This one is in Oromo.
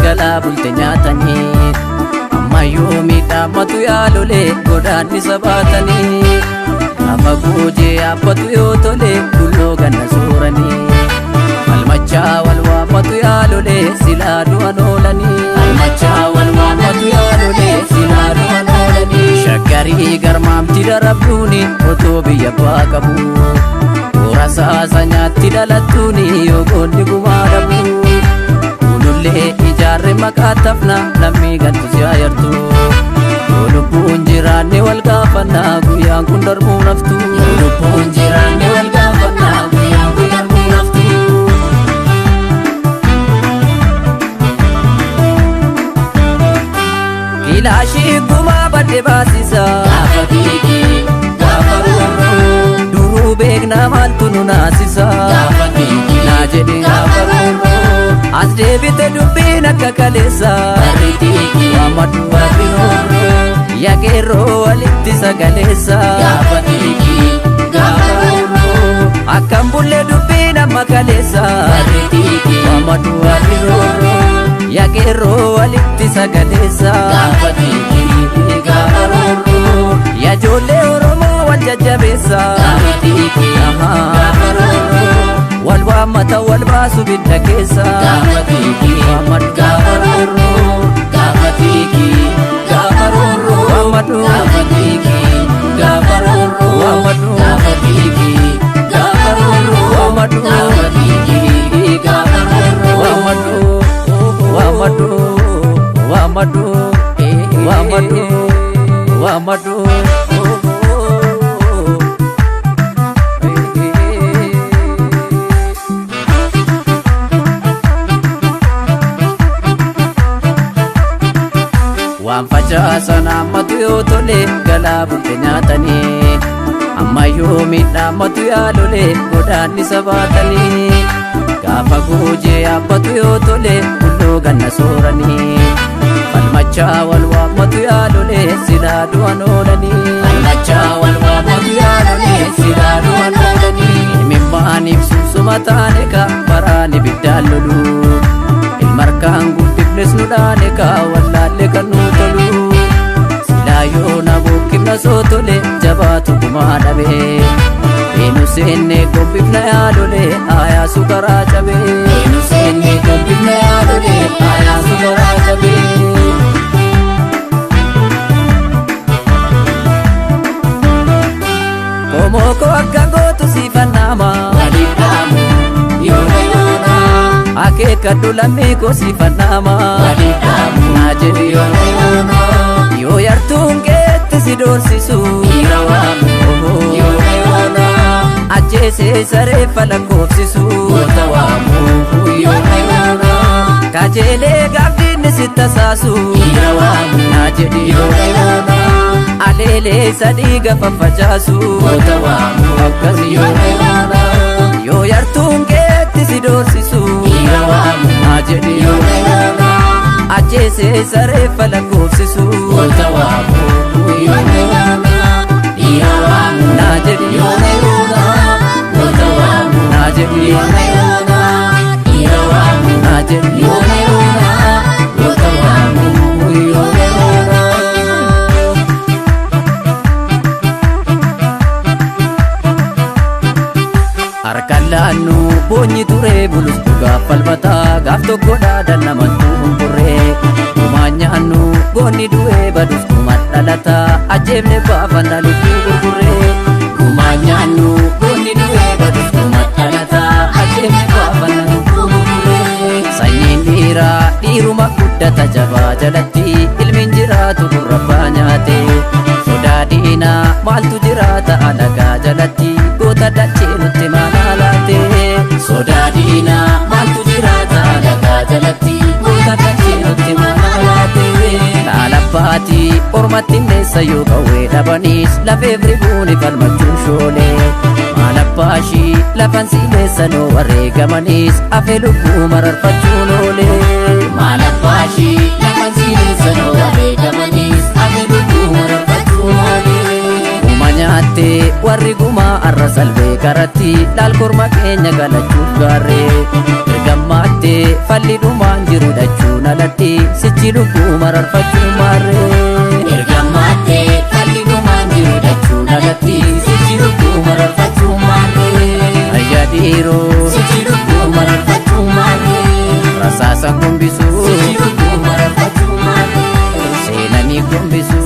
Galaa bulte nyaatanii ammayyuu miidhamatu yaalolee godaannisa baatanii gaafa guujee yaabbatu yoo tole dulloo ganna sooranii falmachaa wal waammatu yaalolee silaa du'an oolanii falmachaa wal waammatu yaalolee silaa du'an oolanii shaggarii garmaamti darabduuni otoo biyya abbaa qabu toora saasa nyaatti dhalattuuni yoo goonni gumaa dhabu. Ulullee ijaarre maqaa tafna lammii galtu si ayartu. Yoo lubbuun jiraanne wal gaafannaa guyyaan kun darbuu naftu. Yoo lubbuun jiraanne wal gaafannaa guyyaan kun darbuu naftu. Kilaashii gumaa badde baasisa. Gaafa xiiqii gaafa roorroo. Duruu beeknaa maaltu nu naasisa. Gaafa xiiqii Naa jedhe gaafa roorroo. As deebite dubbiin akka kaleessa. Barri xiiqii Waamadhu barri roorroo. Yaaqeerroo walitti sagaleessa. Gaafa xiiqii gaafa roorroo. Akkam bullee dubbiin amma kaleessa. Barri xiiqii Waamadhu barri roorroo. Yaaqeerroo walitti sagaleessa. Gaafa xiiqii gaafa roorroo. Yajoollee Oromoo wal jajjabeessa. Gaafa xiiqii gaafa roorroo. Wal waammata wal baasu bidda keessa. Gaafa xiiqii Waamadhu gaafa roorroo. Gaafa xiiqii gaafa roorroo. Waamadhu Gaafa xiiqii gaafa roorroo. Waamadhu Gaafa xiiqii gaafa roorroo. Waamadhu Gaafa xiiqii gaafa roorroo. Waamadhu Waamadhu Waamadhu Waamadhu Waamadhu. Waan facaasan hammatu yoo tole galaa bulte nyaatanii ammayyuu miidhammatu yaalolee godaannisa baatanii gaafa guujee yaabbatu yoo tole bulloo ganna sooranii falmachaa wal waammatu yaalolee silaa du'an oolanii Falmachaa wal waammatu yaalolee silaa du'an oolanii. Mimmaaniif sunsuma taane ka baraan ibiddaan lolu ilmarkaan guddifnes nu dhaane ka wallaalle kan nu tolu silaa yoo na bukkifna soo tole jabaatu gumaa dhabe eenyu seenne gombifna yaalole ayaasu karaa cabe Eenyu seenne gombifna yaalolee ayaasu karaa cabee. Qomoo koo akka gootu siifannaama Waliif dhaamu yoona yoona. akeekkadhu lammii koo siifannaama Waliif dhaamu naa jedhi yoona yoona. yoo yartuun keetti si doorsisu Dhiira waamu yoona yoona. ajjeesee saree falakkoofsisu Goota waamu yoona yoona. kajeelee gaafdiinni si tasaasu Dhiira waamu naa jedhi yoona yoona. aleelee sadii gafa facaasu Goota waamu akkas yoona yoona. yoo yartuun keetti si doorsisu Dhiira waamu naa jedhi yoona yoona. ajjeesee saree falakkoofsisu Goota waamu yoona yoona. Dhiira waamu naa jedhi yoona yoona. Goota waamu naa jedhi yoona yoona. Dhiira waamu naa jedhi yoona yoona. Goota waamu yoona yoona. Harkaan laannu boonyi turee bulus dhugaaf falmataa gaaf tokko dhaadan namattuu hunkurree gumaan nyaannu goonni du'ee badus gumaan dhalataa ajjeefne baafanna lubbuu gurgurree gumaan nyaannu goonni du'ee badus gumaan dhalataa ajjeefne baafanna lubbuu gurgurree sanyiin dhiiraa dhiiruma guddata jabaa jalatti ilmiin jiraatu gurrabbaa nyaate sodaa diinaa maaltu jiraata alagaa jalatti goota dachee nutti maanaa laate Sodaa diinaa maaltu jiraata alagaa jalatti goota dachee nutti maanaa laate. Laalabbaatii ormatti neessa yoo qawwee dhabaniis lafeef ribuuni falmachuun shoolee maalabbaashii lafan sileessa noo wareegamaniis hafe lubbuu mararfachuun oolee. Maalabbaashii lafan sileessa noo wareegamaniis hafe lubbuu mararfachuun oolee. Guma nyaattee warri gumaa arra salbee karatti laal korma keenya galachuuf gaarree erga Ergammaattee falli dhumaan jiru dhachuun alatti sichi lubbuu mararfachuu maarree. Ergammaattee falli dhumaan jiru dhachuun alatti sichi lubbuu mararfachuu maarree. Ayyaa dhiiroo Sichi lubbuu mararfachuu maarree. rasaasan gombisuu Sichi lubbuu mararfachuu maarree. seenanii gombisuu.